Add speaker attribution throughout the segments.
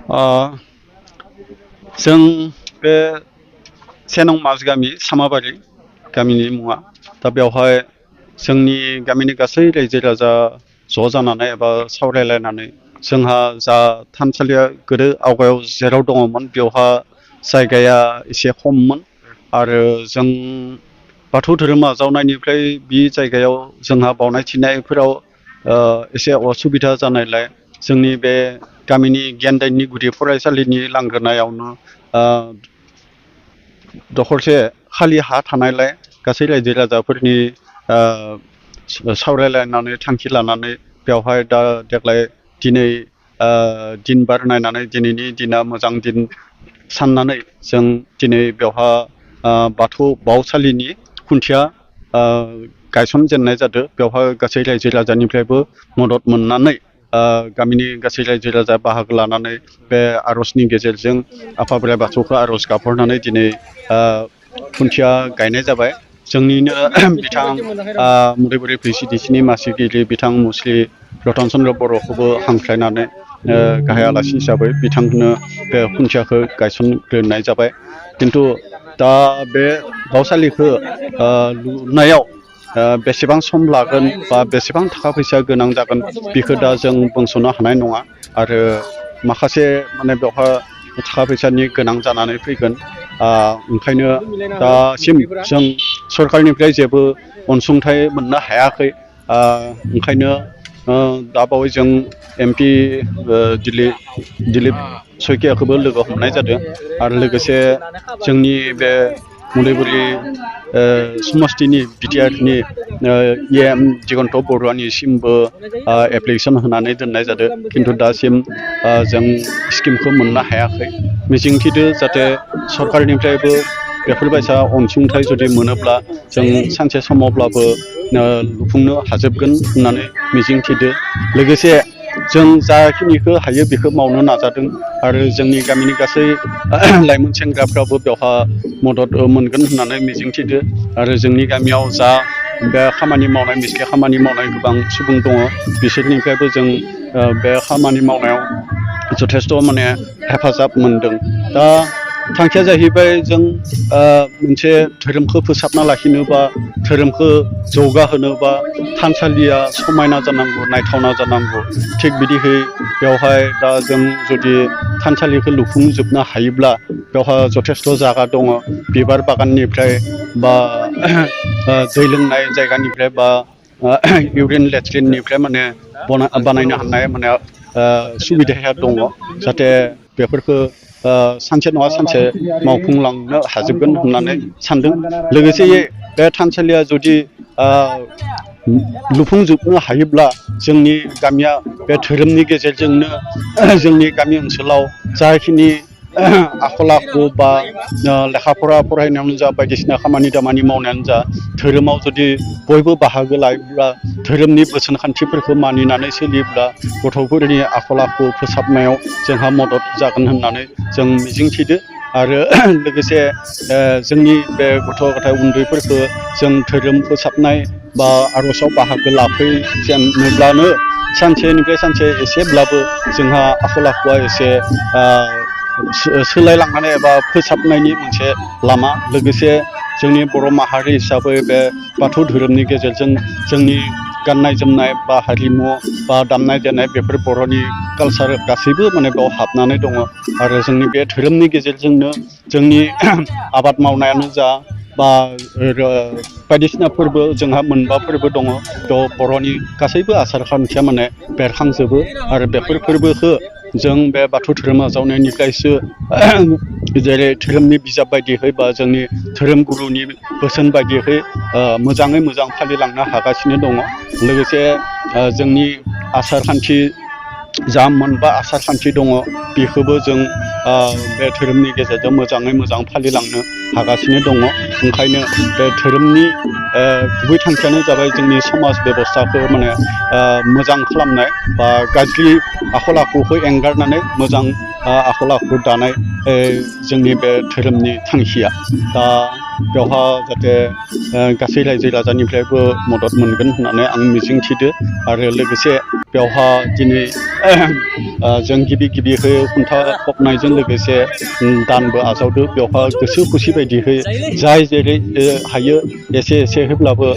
Speaker 1: ओ जों बे सेनं माजगामि सामाबारि गामिनि मुङा दा बेवहाय जोंनि गामिनि गासै रायजो राजा ज' जानानै एबा सावरायलायनानै जोंहा जा थानसालिया गोदो आवगायाव जेराव दङमोन बेवहा जायगाया एसे खममोन आरो जों बाथौ धोरोम आजावनायनिफ्राय बे जायगायाव जोंहा बावनाय थिनायफोराव एसे असुबिदा जानायलाय जोंनि बे गामिनि गियानदायनि गुदि फरायसालिनि लांगोनायावनो दखरसे खालि हा थानायलाय गासै रायजो राजाफोरनि सावरायलायनानै थांखि लानानै बेवहाय दा देग्लाय दिनै दिन बार नायनानै दिनैनि दिना मोजां दिन साननानै जों दिनै बेवहा बाथौ बावसालिनि खुन्थिया गायसनजेननाय जादों। बेवहाय गासै रायजो राजानिफ्रायबो मदद मोननानै गामिनि गासै रायजो राजा बाहागो लानानै बे आर'जनि गेजेरजों आफा बोराइ बाथौखौ आर'ज गाबहरनानै दिनै खुन्थिया गायनाय जाबाय। जोंनिनो बिथां मुदैबुरै VCDCनि मासिगिरि बिथां मुस्रि रतन चन्द्र बर'खौबो हांख्रायनानै गाहाय आलासि हिसाबै बिथांनो बे खुन्थियाखौ गायसनग्रोनाय जाबाय। खिन्थु दा बे बावसालिखौ लुनायाव बेसेबां सम लागोन बा बेसेबां थाखा फैसा गोनां जागोन बेखौ दा जों बुंस'नो हानाय नङा आरो माखासे माने बेवहाय थाखा फैसानि गोनां जानानै फैगोन। ओंखायनो दासिम जों सरकारनिफ्राय जेबो अनसुंथाइ मोननो हायाखै। ओंखायनो दा बावै जों MP दिलीप सयकियाखौबो लोगो हमनाय जादों आरो लोगोसे जोंनि बे मुदैबुरि समस्तिनि बिटिआरनि EM दिगन्त बरुवानिसिमबो एप्लिकेसन होनानै दोननाय जादों। खिन्थु दासिम जों स्किमखौ मोननो हायाखै। मिजिंथिदो जाहाथे सरकारनिफ्रायबो बेफोरबायसा अनसुंथाइ जुदि मोनोब्ला जों सानसे समावब्लाबो लुफुंनो हाजोबगोन होननानै मिजिंथिदो। लोगोसे जों जाखिनिखौ हायो बेखौ मावनो नाजादों आरो जोंनि गामिनि गासै लाइमोन सेंग्राफ्राबो बेवहा मदद मोनगोन होननानै मिजिंथिदो आरो जोंनि गामियाव जा बे खामानि मावनाय मिसके खामानि मावनाय गोबां सुबुं दङ बिसोरनिफ्रायबो जों बे खामानि मावनायाव जथेस्थ' माने हेफाजाब मोनदों। दा थांखिया जाहैबाय जों मोनसे धोरोमखौ फोसाबना लाखिनोबा धोरोमखौ जौगाहोनोबा थानसालिया समायना जानांगौ, नायथावना जानांगौ। थिग बिदिहै बेवहाय दा जों जुदि थानसालिखौ लुफुंजोबनो हायोब्ला बेवहाय जथेस्थ' जागा दङ। बिबार बागाननिफ्राय बा दै लोंनाय जायगानिफ्राय बा इउरिन लेट्रिननिफ्राय माने बानायनो हानाय माने सुबिदाया दङ। जाहाथे बेफोरखौ सानसे नङा सानसे मावफुंलांनो हाजोबगोन होननानै सानदों। लोगोसेयै बे थानसालिया जुदि लुफुंजोबनो हायोब्ला जोंनि गामिया बे धोरोमनि गेजेरजोंनो जोंनि गामि ओनसोलाव जाखिनि आखल आखु बा लेखा फरा फरायनायावनो जा बायदिसिना खामानि दामानि मावनायानो जा धोरोमाव जुदि बयबो बाहागो लायोब्ला धोरोमनि बोसोन खान्थिफोरखौ मानिनानै सोलियोब्ला गथ'फोरनि आखल आखु फोसाबनायाव जोंहा मदद जागोन होननानै जों मिजिंथिदो आरो लोगोसे जोंनि बे गथ' गथाय उन्दैफोरखौ जों धोरोम फोसाबनाय बा आर'जआव बाहागो लाफैजेनोब्लानो सानसेनिफ्राय सानसे एसेब्लाबो जोंहा आखल आखुआ एसे सोलायलांनानै एबा फोसाबनायनि मोनसे लामा। लोगोसे जोंनि बर' माहारि हिसाबै बे बाथौ धोरोमनि गेजेरजों जोंनि गाननाय जोमनाय बा हारिमु बा दामनाय देनाय बेफोर बर'नि कालसार गासैबो माने बेयाव हाबनानै दङ आरो जोंनि बे धोरोमनि गेजेरजोंनो जोंनि आबाद मावनायानो जा बा बायदिसिना फोरबो जोंहा मोनबा फोरबो दङ। बेयाव बर'नि गासैबो आसार खान्थिया माने बेरखांजोबो आरो बेफोर फोरबोखौ जों बे बाथौ धोरोम आजावनायनिफ्रायसो जेरै धोरोमनि बिजाब बायदियै बा जोंनि धोरोम गुरुनि बोसोन बायदियै मोजाङै मोजां फालिलांनो हागासिनो दङ। लोगोसे जोंनि आसार खान्थि जा मोनबा आसार खान्थि दङ बेखौबो जों बे धोरोमनि गेजेरजों मोजाङै मोजां फालिलांनो हागासिनो दङ। ओंखायनो बे धोरोमनि गुबै थांखियानो जाबाय जोंनि समाज बेब'स्थाखौ माने मोजां खालामनाय बा गाज्रि आखल आखुखौ एंगारनानै मोजां आखल आखु दानाय जोंनि बे धोरोमनि थांखिया। दा बेवहा जाहाथे गासै रायजो राजानिफ्रायबो मदद मोनगोन होननानै आं मिजिंथिदो आरो लोगोसे बेवहा दिनै जों गिबिहै खुन्था फबनायजों लोगोसे दानबो आजावदो बेवहा गोसो खुसि बायदिहै जाय जेरै हायो एसे होब्लाबो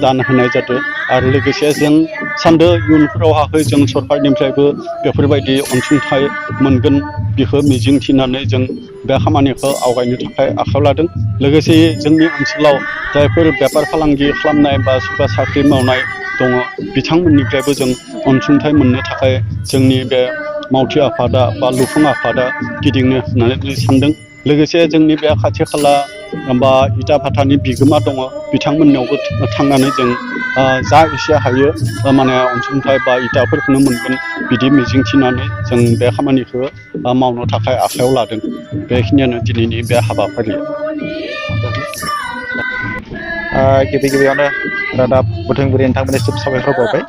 Speaker 1: दान होनाय जादों आरो लोगोसे जों सानदो इयुनफोरावहाय जों सरकारनिफ्रायबो बेफोरबायदि अनसुंथाइ मोनगोन बेखौ मिजिंथिनानै जों बे खामानिखौ आवगायनो थाखाय आखायाव लादों लोगोसे जोंनि ओनसोलाव जायफोर बेफार फालांगि खालामनाय बा सोरबा साख्रि मावनाय दङ बिथांमोननिफ्रायबो जों अनसुंथाइ मोननो थाखाय जोंनि बे मावथि आफादा बा लुफुं आफादा गिदिंनो होननानै सानदों लोगोसे जोंनि बे खाथि खाला बा इटा भाटानि बिगोमा दङ बिथांमोननियावबो थांनानै जों जा एसे हायो माने अनसुंथाइ बा इटाफोरखौनो मोनगोन बिदि मिजिंथिनानै जों बे खामानिखौ मावनो थाखाय आखायाव लादों बेखिनियानो दिनैनि बे हाबाफारिया
Speaker 2: गिबियावनो रादाब बुथुमगिरि नोंथांमोननिसिम साबायखर बावबाय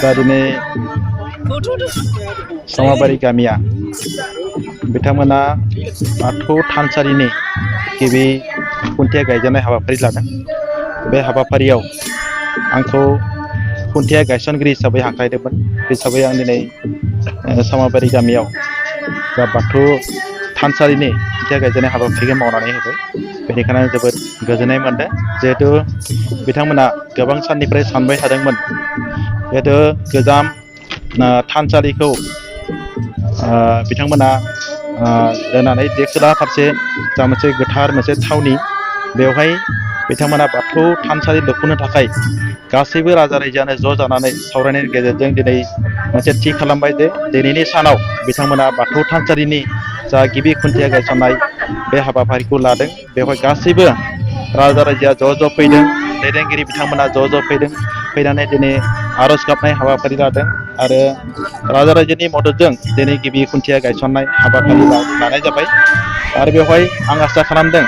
Speaker 2: दा दिनै समाबारि गामिया बिथांमोना बाथौ थानसालिनि गिबि खुन्थिया गायजेननाय हाबाफारि लादों बे हाबाफारियाव आंखौ खुन्थिया गायसनगिरि हिसाबै हांख्रायदोंमोन बे हिसाबै आं दिनै समाबारि गामियाव जा बाथौ थानसालिनि खुन्थिया गायजेननाय हाबाफारिखौ मावनानै होबाय बेनिखायनो जोबोद गोजोननाय मोनदों जिहेथु बिथांमोना गोबां साननिफ्राय सानबाय थादोंमोन जिहेतु गोजाम थानसालिखौ बिथांमोना दोननानै खोला फारसे जा मोनसे गोथार मोनसे थावनि बेवहाय बिथांमोना बाथौ थानसालि लुफुंनो थाखाय गासैबो राजा रायजोआनो ज' जानानै सावरायनायनि गेजेरजों दिनै मोनसे थि खालामबाय जे दिनैनि सानाव बिथांमोना बाथौ थानसालिनि जा गिबि खुन्थिया गायसननाय बे हाबाफारिखौ लादों बेवहाय गासैबो राजा रायजोआ ज' फैदों दैदेनगिरि बिथांमोना ज' फैदों फैनानै दिनै आर'ज गाबनाय हाबाफारि लादों आरो राजा रायजोनि मददजों दिनै गिबि खुन्थिया गायसननाय हाबाफारि लानाय जाबाय आरो बेवहाय आं आसा खालामदों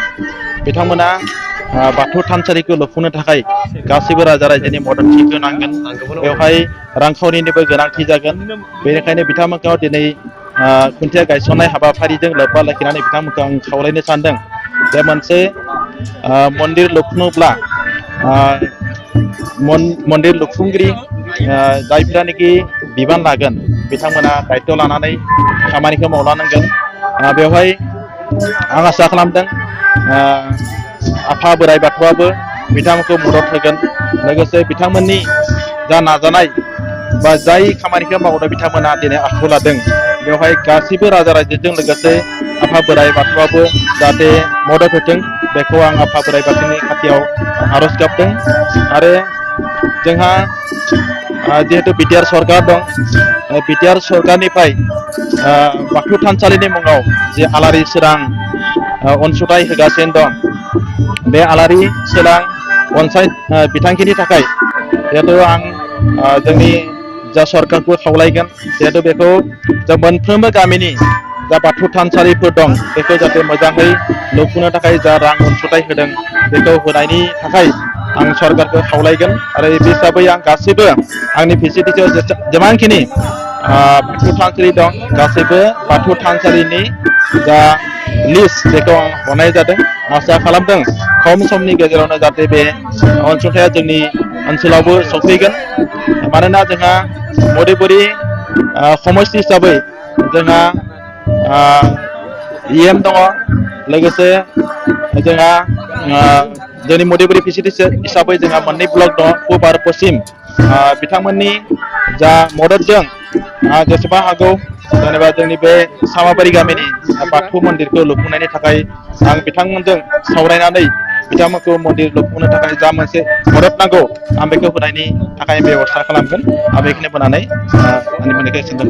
Speaker 2: बिथांमोना बाथौ थानसालिखौ लुफुंनो थाखाय गासैबो राजा रायजोनि मददथिखौ नांगोन बेवहाय रांखावरिनिबो गोनांथि जागोन बेनिखायनो बिथांमोनखौ दिनै खुन्थिया गायसननाय हाबाफारिजों लोब्बा लाखिनानै बिथांमोनखौ आं खावलायनो सानदों जे मोनसे मन्दिर लुफुङोब्ला मन्दिर लुफुंगिरि जायफोरानोखि बिबान लागोन बिथांमोना दायित्व लानानै खामानिखौ मावलांनांगोन बेवहाय आं आसा खालामदों आफा बोराइ बाथौआबो बिथांमोनखौ मदद होगोन लोगोसे बिथांमोननि जा नाजानाय बा जाय खामानिखौ मावनो बिथांमोना दिनै आखायाव लादों बेवहाय गासैबो राजा रायजोजों लोगोसे आफा बोराइ बाथौआबो जाहाथे मदद होथों बेखौ आं आफा बोराइ बाथौनि खाथियाव आर'ज गाबदों आरो जोंहा जिहेतु बिटिआर सरकार दं बिटिआर सरकारनिफ्राय बाथौ थानसालिनि मुङाव जे आलारि सोरां अनसुंथाइ होगासिनो दं बे आलारि सोरां अनसायनाय बिथांखिनि थाखाय जिहेतु आं जोंनि जा सरकारखौ खावलायगोन जिहेतु बेखौ जा मोनफ्रोमबो गामिनि जा बाथौ थानसालिफोर दं बेखौ जाहाथे मोजाङै लुफुंनो थाखाय जा रां अनसुंथाइ होदों बेखौ होनायनि थाखाय आं सरकारखौ खावलायगोन आरो बे हिसाबै आं गासैबो आंनि फेसिलिटियाव जेसेबांखिनि बाथौ थानसालि दं गासैबो बाथौ थानसालिनि जा लिस्ट बेखौ आं हरनाय जादों आसा खालामदों खम समनि गेजेरावनो जाहाथे बे अनसुंथाइया जोंनि ओनसोलावबो सफैगोन मानोना जोंहा मधुपुरि समष्टि हिसाबै जोंहा EM दङ लोगोसे जोंहा जोंनि मधुपुरि फेसिलिटि हिसाबै जोंहा मोननै ब्लक दङ पूब आरो पश्चिम बिथांमोननि जा मददजों जेसेबां हागौ जेनेबा जोंनि बे समाबारि गामिनि बाथौ मन्दिरखौ लुफुंनायनि थाखाय आं बिथांमोनजों सावरायनानै बिथांमोनखौ मन्दिर लुफुंनो थाखाय जा मोनसे मदद नांगौ आं बेखौ होनायनि थाखाय बेबस्था खालामगोन आं बेखिनि बुंनानै आंनि बुंनायखौ एसेनो